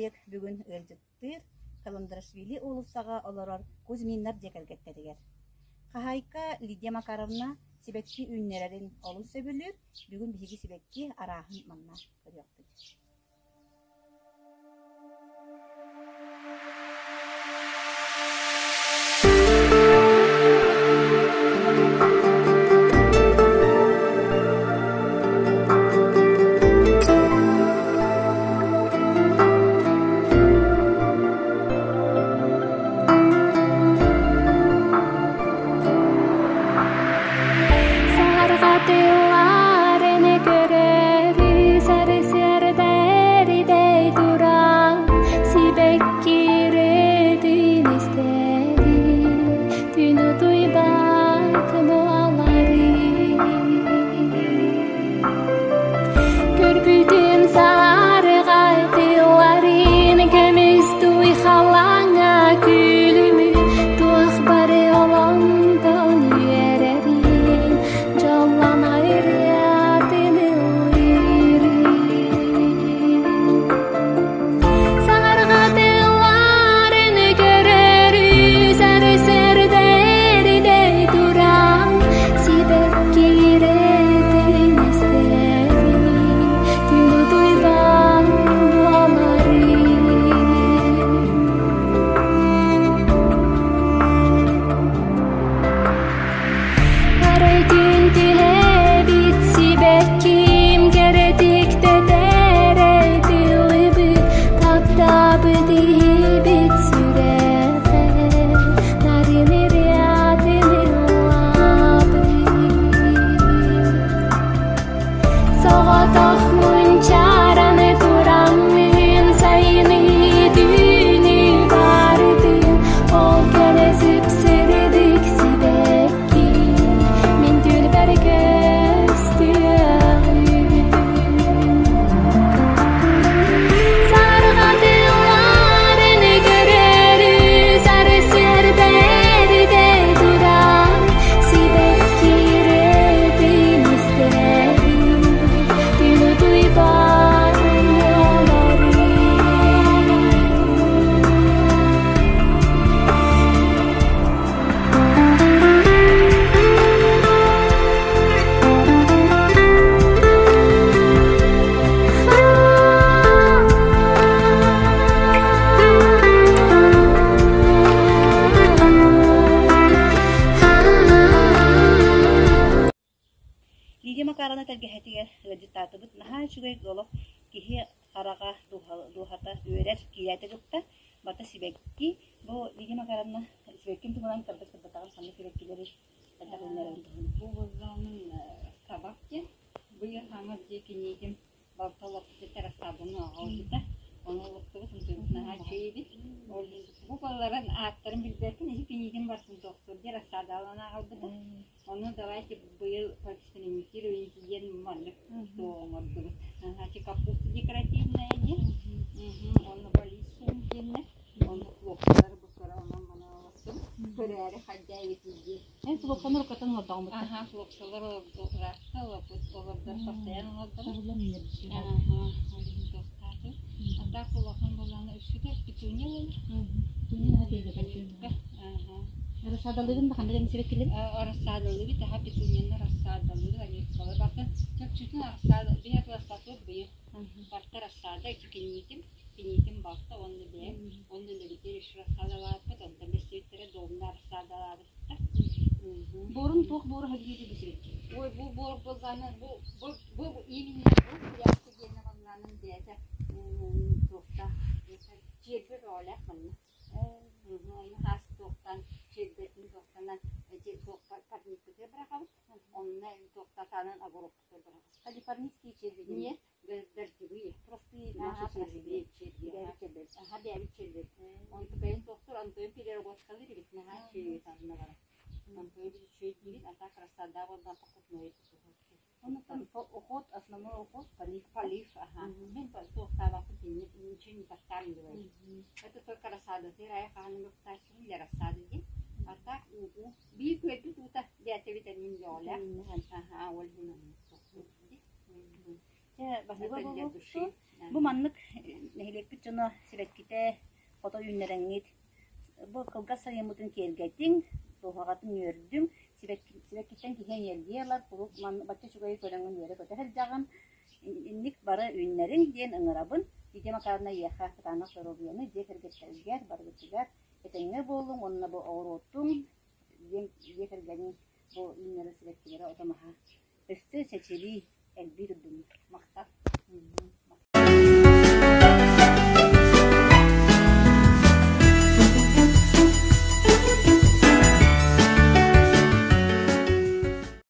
бырайыак бүгүн ыалдьыттыыр Каландрашвили уулуссаҕа олорор Кузьминнар дьиэ кэргэттэригэр. Хаһаайка Лидия Макаровна сибэкки үүннэрэрин олус сөбүлүүр, бүгүн биһиги сибэкки арааһын манна көрүөхпүт. Сарҕатылларын көрөрү сарсыарда туран сибэккирэтин истэри түн утуйбат буолары Көрбүтүм сарҕатылларын көмүс туй халаҥа күлүмү туох бары олонтон үөрэрин дьоллоно ырыатын ыллыырын Саҥарҕатылларын көрөрү сарсыарда туран сибэккирэтин истэри түн утуйбат буолары Арай күн түһэбит сибэкким кэрэтик тэтэрэй тылыбыт таптаабыт иһибит сүрэҕэ нарын ырыатын ыллаабыт Соҕотох мунчаараны тураммын сайыны түүнү барытын ол кэрэ сыпсырдык сибэкки мин түүлбэр көстүөҕүм Сарҕатылларын көрөрү сарсыарда эрдэ туран сибэккирэтин истэри түн утуйбат буолары Лидия Макаровна тэлгэһэтигэр ыалдьыттаатыбыт. Наһаа үчүгэй олох киһи хараҕа, дууһата үөрэр киирээти кытта барыта сибэкки. Бу Лидия Макаровна сибэккин туһунан кырдык сырдатаҕын ханнык сибэккилэри хайдах үүннэрэрин туһунан. Бу боллоонун кабак диэн быйыл хаҥас дьиэ киниитин балта олохпут рассаданы оҕолбута. Ону олохтубут ынтыбыт наһаа үчүгэй эбит. Ол бу балларын ааттарын билбэппин, иһи киниитин барытын тохтуур диэн рассадалаан аҕалбыта. Ону давайте быйыл поэкспериментируем диэн маннык оҥордубут. Ити капуста декоративная диэн, уонна балиссум диэннэр, онно хлопкалары бу кыра онон манан олордум. Көрөөрү хадьаайбыт дии. Эн хлопканы уруккаттан оҥордоҕум Аха, хлопкалар олордо олорбут олордор постоянно оҥордорум. Аха, ол иһин туохтаатым. А так улахан буоллаҕына үксүгэр петуния буолар. Аха. Рассадалыгын да ханнык эмэ сибэккилэри? Рассадалыыбыт, аха, петунияны рассадалыыбыт, оливкалар барыта чопчутун рассада, биһи рассадалыыр быйыл. Барыта рассада, ити киниитим, киниитим балта уонна бэйэм, уонна үлэбитигэр еще рассадалаабыппыт, онтон бэссиэттэрэ домна рассадалаабыттар. Буорун туох буора сөбүлүүрүй бу сибэкки? Ой, бу буор буоллаҕына, бу, бу, бу именно бу пряска диэнэ буоллаҕына бэйэтэ туохтаах, чиэрбэ бөҕөлөөх манна. Ону хаас туохтан чиэрбэтин туохтанан ити туохпар парникпытыгар быраҕабыт, онно туохтатаанан огурокпутугар быраҕабыт. Калифорнийские черви диэн. Нет, дождевые. Простые наши Ага, черви. простые черви. Бэйэбит черви. Аха, бэйэбит черви. Онтукайын туохтур, онтуйун переработкалыыр эбит, наһаа үчүгэй анна барар. Онтуйу біз үчүгэй диибит, а так рассада буолла покупной Оннуктан уход, основной уход, полив. Полив, ага. Мин туохтаабаппын ничего не подкармливаю. Это только рассада. Ты рая хаһан тахсыбын для рассады диэн. А так уу биир күөлбүт уута бэйэтэбит эмиин бөҕөлөөх. Аха, ол иһин оннук Чэ, баһыыба Это для души. буолуохтун. Бу маннык нэһилиэкпит дьоно дьоно сибэккитэ хото үүннэрэҥҥит бу кылгас сайыммытын киэргэтиҥ, дууһаҕытын үөрдүҥ, сибэккиттэн киһи эниэргийэ ылар, куруук бачча үчүгэйи көрөҥҥүн үөрэ-көтө сылдьаҕын. Инник бары үүннэриҥ диэн ыҥырабын. Лидия Макаровна эйиэхэ кытаанах доруобуйаны, дьиэ кэргэттэргэр барыгытыгар этэҥҥэ буолуҥ уонна бу оҕуруотуҥ диэн дьиэ кэргэниҥ бу үүннэрэр сибэккилэрэ ото-маһа өссө чэчирии, элбии турдуннар.